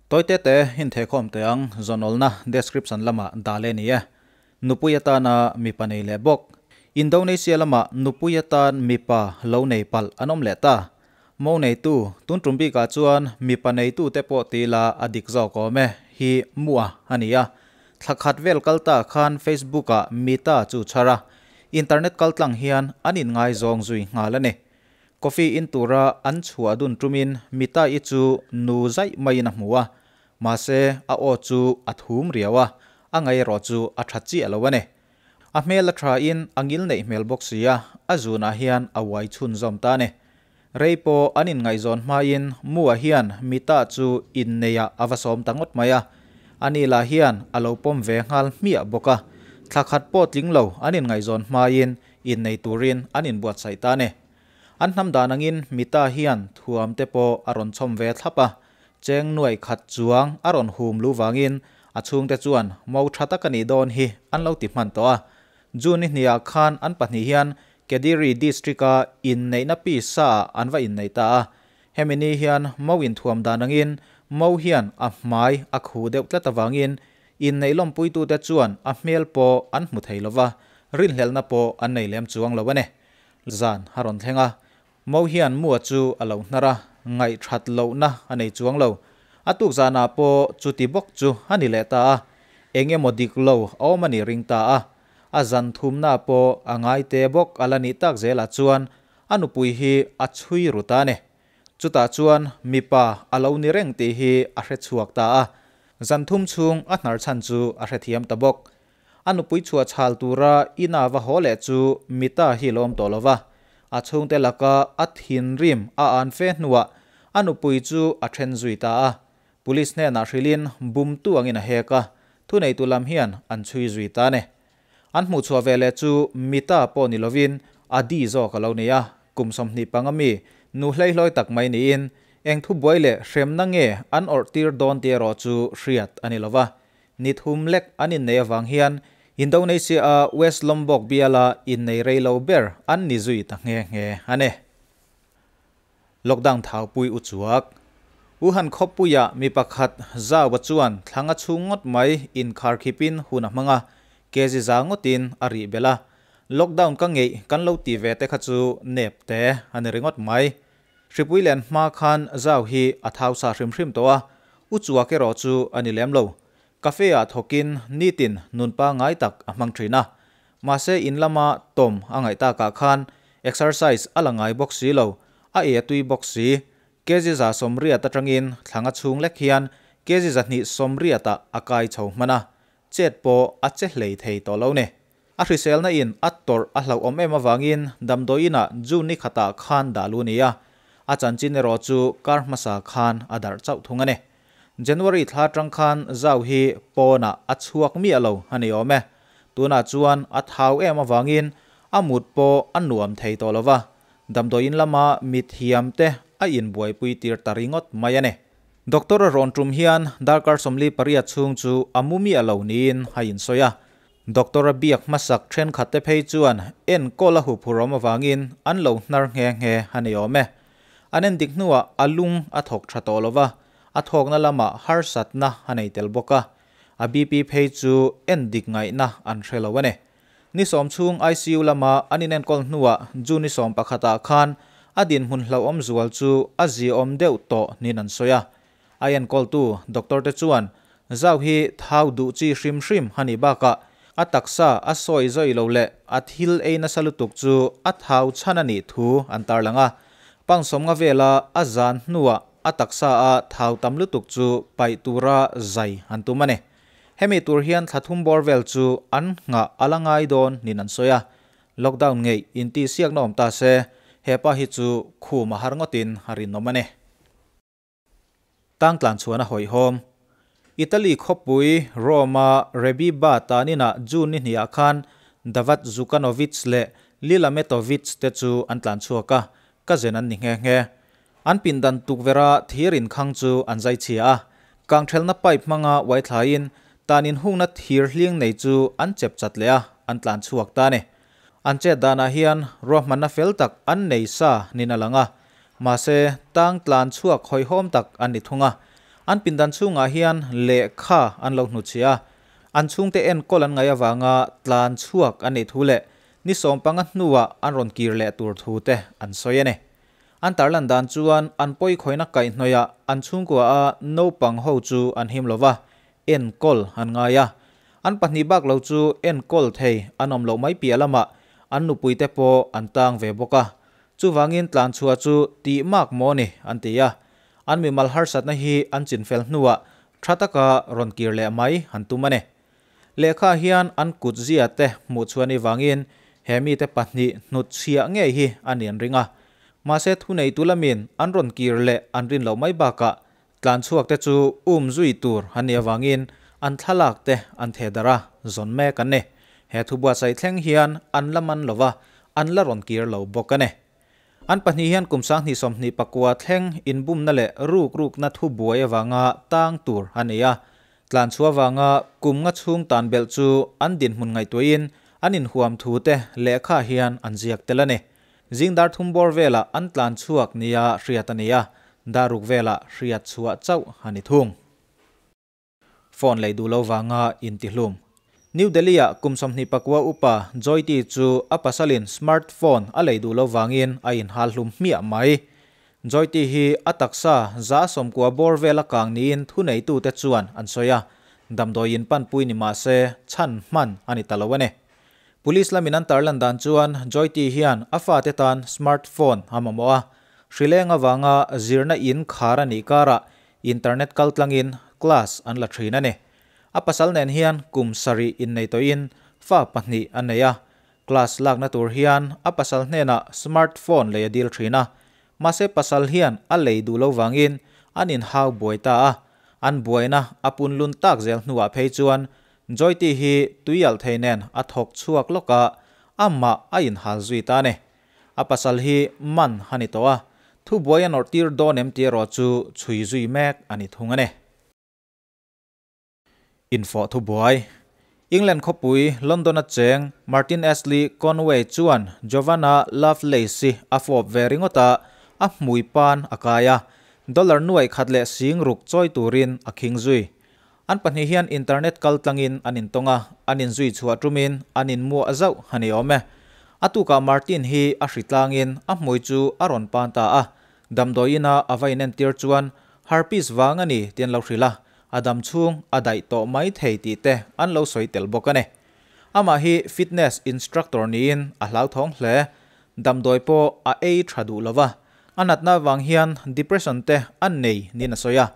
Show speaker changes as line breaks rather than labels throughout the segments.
Tawite te inthehkhawm teh ang, zawnawlna description lamah dah leh ni e. Nupui atana mipa nei leh bawk. Indonesia lamah nupui atan mipa lo nei palh an awm leh ta. Mo neitu, tun tum bikah chuan mipa neitu te pawh ti ila a dik zawk awm e, hi mua a ni a. Thla khat vel kal ta khan Facebook ah Mita chu chhar a, internet kaltlang hian an inngaizawng zui nghal a ni. Coffee in tura an chhuah dun tumin Mita-i chu nu zaih maiin a hmu a, mahse a aw chu a thum riau a, a ngaih erawh chu a tha chiah lo a ni. A hmel a thain a ngil neih hmel bawk si a, a zunah hian a uai chhunzawm ta a ni. Rei pawh an inngaihzawn hmain Mua hian Mita chu inneiah a va sawm ta ngawt mai a, ani lah hian a lo pawm ve nghal hmiah bawk a, thla khat pawh tling lo an inngaihzawn hmain innei turin an inbuatsaih ta a ni. An hnam dan angin Mita hian thuam te pawh a rawn chhawm ve thlap a, cheng nuaih khat chuang a rawn hum lu vangin a chhungte chuan mo tha tak a nih dawn hi an lo ti hman tawh a. June ni hniah khan an pahnih hian Kediri District-a inneihna pisa ah an va inneih ta a. Hemi ni hian mo inthuam dan angin mo hian a hmai a khu deuh tlat avangin inneih lawmpuitute chuan a hmel pawh an hmu thei lova, rinhlelhna pawh an nei lem chuang lo a ni. Zan a rawn thleng a, Mo hian mua chu a lo hnar a, ngaihthat lohna a nei chuang lo. A tuk zanah pawh chuti bawk chu a ni leh ta a, eng emaw dik lo a awm a nih ring ta a. A zan thumna pawh a ngai te bawk a la nih tak zelah chuan a nupui hi a chhui ru ta a ni. Chutah chuan mipa a lo ni reng tih hi a hre chhuak ta a, zan thum chhung a hnar chhan chu a hrethiam ta bawk. A nupui chhuah chhal tura ina va haw leh chu Mita hi lawm tawh lo va, a chhungte laka a thinrim a an fe hnuah a nupui chu a then zui ta a. Police hnenah hrilhin bumtu angin a hek a, thuneitu lam hian an chhui zui ta a ni. An hmuhchhuah ve leh chu Mita pawh ni lovin Adi zawk a lo ni a, kum 25 mi nu hleihlawi tak mai niin eng thubuai leh hremna nge an awrh tir dawn tih erawh chu hriat a ni lo va. Ni thum lek an innei avang hian Indonesia-a West Lombok biala innei rei lo ber an ni zui ta nghe nghe a ni. Lockdown thaupui u chuak. Wuhan khawpuia mi pakhat Zhao-a chuan thlanga chhung ngawt mai inkharkhipin hun a hmang a, kg za ngawtin a rih belh a. Lockdown ka ngeih kan lo ti ve te kha chu nep te a ni ringawt mai. Hripui len hma khan Zau hi a thau sa hrim hrim tawh a, u chuak erawh chu a ni lem lo. Cafe ah thawkin nitin nun pangngai tak a hmang thin a. Mahse in lama tawm a ngaih takah khan exercise a la ngai bawk si lo, a ei a tui bawk si. Kg 180 atangin thlanga chhung lek hian kg 280 ah a kai chho hman a, chet pawh a che hlei thei tawh lo ni. A hriselna in a tawrh a hlauhawm em avangin damdawiin ah June ni khatah khan dah lu ni a, a chanchin erawh chu kar hmasa khan a darh chauh thung a ni. January thla atang khan Zau hi pawnah a chhuak miah lo a ni awm e. Tunah chuan a thau em avangin a mut pawh a nuam thei tawh lo va, damdawiin lama mithiam te a inbuaipui tir ta ringawt mai a ni. Doctor a rawn tum hian darkar 48 chhung chu a mu miah lo niin a insawi a. Doctor a biak hmasak thenkhat te phei chuan enkawl a huphurh awm avangin an lo hnar nghe nghe a ni awm e. An endik hnuah a lung a thawk tha tawh lo va, a thawkna lamah harsatna a nei tel bawk a. A BP phei chu endik ngaihna an hre lo a ni. Ni sawm chhung ICU lama an inenkawl hnuah June ni sawm pakhatah khan a dinhmun hlauhawm zual chu a ziaawm deuh tawh niin an sawi a. A enkawltu doctor te chuan Zau hi thau duh chi hrim hrim a nih bakah a taksa a sawi zawi lo leh a thil ei nasa lutuk chu a thau chhan a nih thu an tarlang a. Pangsawmnga vela a zan hnuah a taksa a thau tam lutuk chu paih tura zai an tum a ni. Hemi tur hian thla thum bawr vel chu an nghah a la ngai dawn niin an sawi a. Lockdown ngeih intihsiakna awm ta se hepa hi chu khum a har ngawtin a rinawm a ni. Tangtlan chuan a hawihhawm. Italy khawpui Rome-a Rebiba taninah June ni hniah khan Davat Zukanovic leh Lila Metovic te chu an tlan chhuak a, cousin an ni nghe nghe. An pindan tukverha thir inkhang chu an zai chhia a, kangthelna pipe hmanga uai thlaiin tanin hungna thir hling nei chu an chep chat leh a, an tlan chhuak ta a ni. An chet danah hian ruahmanna fel tak an nei sa nin a lang a, mahse tang tlan chhuak hawihhawm tak an ni thung a. An pindan chhungah hian lehkha an lo hnutchhiah a, an chhungte enkawl an ngaih avanga tlan chhuak an nih thu leh ni 15 hnuah an rawn kir leh tur thu te an sawi a ni. An tarlan dan chuan an pawikhawina kaihhnawihah an chhungkua a naupang ho chu an him lova, enkawl an ngai a. An pahnih bak lo chu enkawl thei an awm loh mai piah lamah an nupuite pawh an tang ve bawk a. Chuvangin tlanchhuah chu tih mak maw ni an ti a. An mimal harsatna hi an chinfel hnuah tha taka rawn kir leh mai an tum a ni. Lehkha hian an kutzia te hmuh chhuah ni vangin he mite pahnih hnutchhiah ngei hi a ni an ring a. Mahse thuneitu lamin an rawn kir leh an rin loh mai bakah tlanchhuak te chu um zui tur an nih avangin an thlalak te an theh darh a, zawn mek an ni. He thu buatsaih thleng hian an la man lo va, an la rawn kir lo bawk a ni. An pahnih hian kum 2024 thleng inbumna leh rukrukna thu buai avanga tang tur a ni a. Tlanchhuah avanga kum nga chhung tan belh chu an dinhmun ngaihtuahin an inhuam thu te lehkha hian an ziak tel a ni. Zing dar thum bawr velah an tlan chhuak nia hriat a ni a, dar ruk velah hriat chhuah chauh a ni thung. Phone lei duh lo vanga intihlum. New Delhi-ah kum 24 upa Joyti chu a pasalin smartphone a lei duh lo vangin a inhal hlum hmiah mai. Joyti hi a taksa 90% bawr vel a kang niin thuneitute chuan an sawi a, damdawiin panpui ni mah se chhan hman a ni ta lo a ni. Police lamin an tarlan dan chuan Joyti hian a fate tan smartphone a mamawh a, hrileng avanga zirna in khar a nih karah Internet kaltlangin class an la thin a ni. A pasal nen hian kum sarih innei tawhin fa pahnih an nei a. Class lakna tur hian a pasal hnenah smartphone lei a dil thin a. Mahse pasal hian a lei duh lo vangin an inhau buai ta a. An buaina a punlun tak zel hnuah phei chuan Joyti hi tuialh thei nen a thawk chhuak lawk a, amah a inhal zui ta a ni. A pasal hi man a ni tawh a, thubuai a nawrh tir dawn em tih erawh chu chhui zui mek a ni thung a ni. Infawh thubuai. England khawpui London-a cheng Martin Ashley Conway chuan Giovanna Lovelace-i a fawp ve ringawt a, a hmui pan a kai a, dollar nuaih khat leh sing ruk chawi turin a khing zui. An pahnih hian internet kal tlangin an intawng a, an inzui chhuah tumin an inmuah zauh a ni awm e. A tukah Martin hi a hri tlangin a hmui chu a rawn pan ta a, damdawiina a va inentir chuan herpes vang a ni tih an lo hrilh a, a dam chhung a daih tawh mai thei tih te an lo sawi tel bawk a ni. Amah hi fitness instructor niin a hlauthawng hle, damdawi pawh a ei tha duh lo va, a natna avang hian depression te a nei niin a sawi a,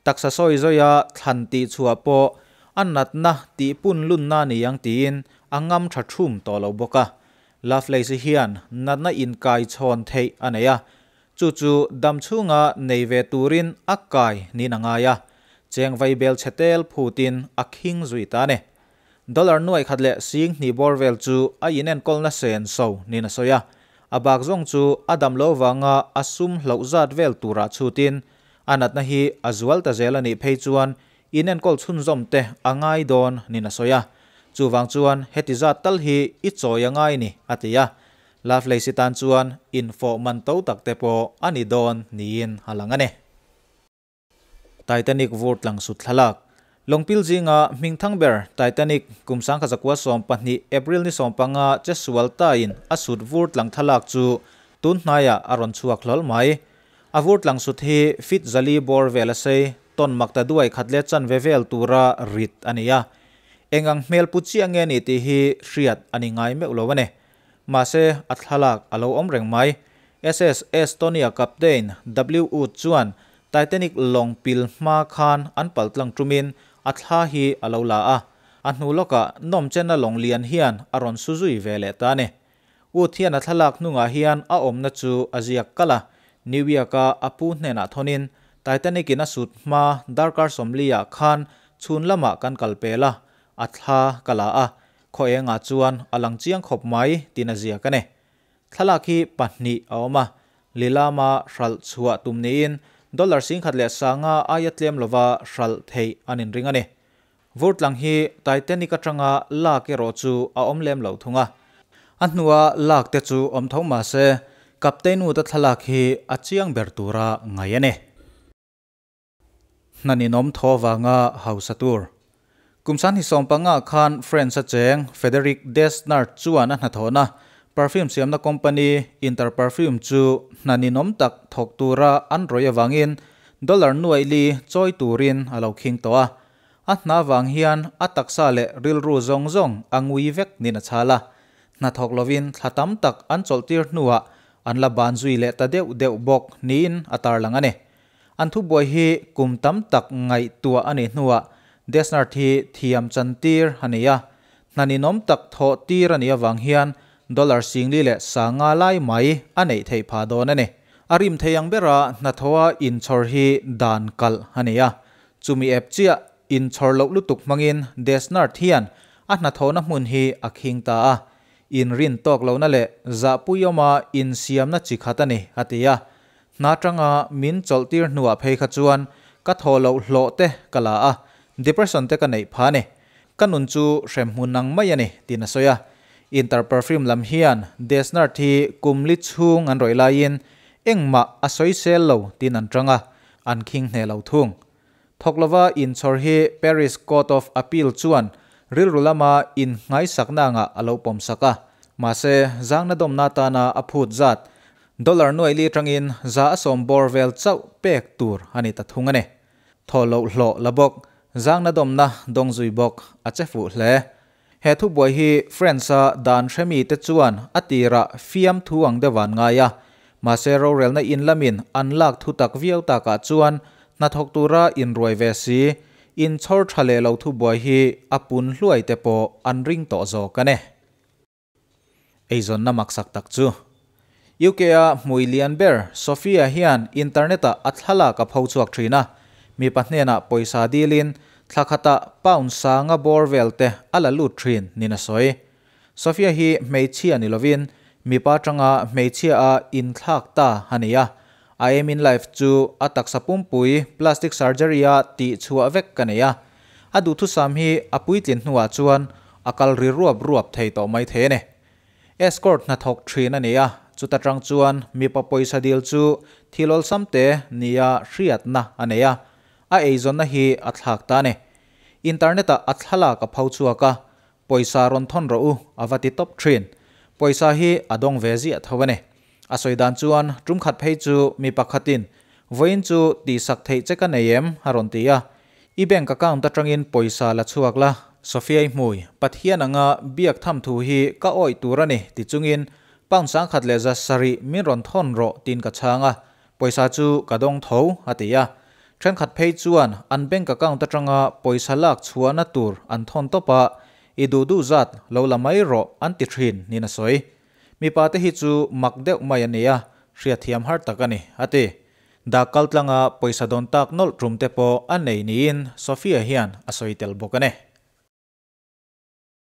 Taksa sawi zawia thlan tih chhuah pawh a natna tih pun lunna ni ang tiin a ngam tha thum tawh lo bawk a. Lovelace hian natna inkai chhawn theih a nei a, chu chu dam chhunga nei ve turin a kai niin a ngai a, cheng vaibel chhe tel phutin a khing zui ta a ni. Dollar nuaih khat leh sing hnih bawr vel chu a inenkawlna sen so niin a sawi a, a bak zawng chu a dam lo vanga a sum hloh zat vel turah chhutin a natna hi a zual ta zel a nih phei chuan inenkawl chhunzawm te a ngai dawn niin a sawi a. Chuvang chuan heti zat tal hi i chawi a ngai ni a ti a. Lovelace-i tan chuan infawh man to tak te pawh a ni dawn niin a lang a ni. Titanic vur tlang sut thlalak. Lawngpil zinga hming thang ber Titanic kum 1912 April ni 15 chesual tain a sut vur tlang thlalak chu tun hnaiah a rawn chhuak hlawl mai. A vur tlang sut hi feet 400 bawr vel a sei, tawn makta duai khat leh chanve vel tura rit a ni a. Engang hmel pu chiah nge ni tih hi hriat a ni ngai meuh lo a ni. Mahse a thlalak a lo awm reng mai. SS Estonia Captain W Wood chuan Titanic lawng pil hma khan an pal tlang tumin a thla hi a lo la a, a hnu lawkah nawm chena lawng lian hian a rawn su zui ve leh ta a ni. Wood hian a thlalak hnungah hian a awmna chu a ziak kalh a, New York-a a pu hnenah thawnin Titanic-in a sut hma darkar 40-ah khan chhun lamah kan kal pel a, a thla ka la a, khaw engah chuan a lang chiang khawp mai tiin a ziak a ni. Thlalak hi pahnih a awm a, Lilama hralh chhuah tum niin dollar 10,100 aia tlem lova hralh theih an inring a ni. Vurtlang hi Titanic atanga lak erawh chu a awm lem lo thung a. A hnua lak te chu awm tho mah se, Captain Wood-a thlalak hi a chiang ber tura ngai a ni. Hna ninawm thaw vanga hausa tur. Kum 2015 khan France-a cheng Federic Desnard chuan a hnathawhna perfume siamna company Interperfume chu hna ninawm tak thawk tura an rawih avangin dollar nuaih li chawi turin a lo khing tawh a. A hna vang hian a taksa leh rilru zawng zawng a ngui vek nin a chhal a. Hna thawk lovin thla tam tak an chawlhtir hnuah an la ban zui leh ta deuh deuh bawk niin a tarlang a ni. An thubuai hi kum tam tak ngaihtuah a nih hnuah Desnard hi thiam chantir a ni a, hna ninawm tak thawh tir a nih avang hian dollar 4000 leh lai mai a neih theih phah dawn a ni. A rim thei ang bera hnathawha inchhawr hi dan kalh a ni a, chumi ep chiah inchhawr loh lutuk hmangin Desnard hian a hnathawhna hmun hi a khing ta a, inrin tawk lohna leh zahpuiawma insiamna chi khat a ni, a ti a. Hna atanga min chawlhtir hnuah phei kha chuan ka thaw loh hlawh te ka la a, depression te ka neih phah a ni. Ka nun chu hremhmun ang mai a ni, tiin a sawi a. Interperfume lam hian Desnard hi kum li chhung an rawih laiin engmah a sawi sel lo tiin an tang a, an khing hneh lo thung. Thawk lova inchhawr hi Paris Court of Appeal chuan rilru lama innghaisakna angah a lo pawmsak a, mahse zangna dawmna atana a phut zat Dollar nuaih li atangin 110 bawr vel chauh pek tur a ni ta thung a ni. Thaw loh hlawh la bawk, zangna dawmna dawng zui bawk a che fuh hle. He thubuai hi France-a dan hremi te chuan a tirah fiam thu ang deuh an ngai a, mahse rorelna in lamin an lak thu tak viau takah chuan hnathawk tura inruai ve si, inchhawr tha leh lo thubuai hi a pun hluai te pawh an ring tawh zawk a ni. Eizawnna maksak tak chu. UK-a hmui lian ber Sophia hian internet-ah a thlalak a pho chhuak thin a, mipa hnenah pawisa dilin thla khatah pound sanga bawr vel te a la lut thin niin a sawi. Sophia hi hmeichhia ni lovin mipa atanga hmeichhia a inthlak ta a ni a, a aim in life chu a taksa pumpui plastic surgery-a tih chhuah vek a nei a, a duhthusam hi a puitlin hnuah chuan a kal ri ruap ruap thei tawh mai thei a ni. Escort hnathawk thin a ni a, chuta tang chuan mipa pawisa dil chu thil awlsam te nia hriatna a nei a, a eizawnna hi a thlak ta a ni. Internet-ah a thlalak a pho chhuak a, pawisa rawn thawn rawh u a va ti tawp thin. Pawisa hi a dawng ve ziah tho a ni. A sawi dan chuan tum khat phei chu mi pakhatin vawiin chu tihsak theih che ka nei em? a rawn ti a, I bank account atangin pawisa la chhuak la. Sophia-i hmui, Pathian anga biak tham thu hi ka awih tur a ni ti chungin pound 107 min rawn thawn rawh tiin ka chhang a, pawisa chu ka dawng tho a ti a. Thenkhat phei chuan an bank account atanga pawisa lak chhuahna tur an thawn tawp a, i duh duh zat lo la mai rawh an ti thin niin a sawi. Mipa te hi chu mak deuh mai a nia, hriatthiam har tak a ni a ti. Dak kaltlanga pawisa dawn tak nawlh tum te pawh a nei niin Sophia hian a sawi tel bawk a ni.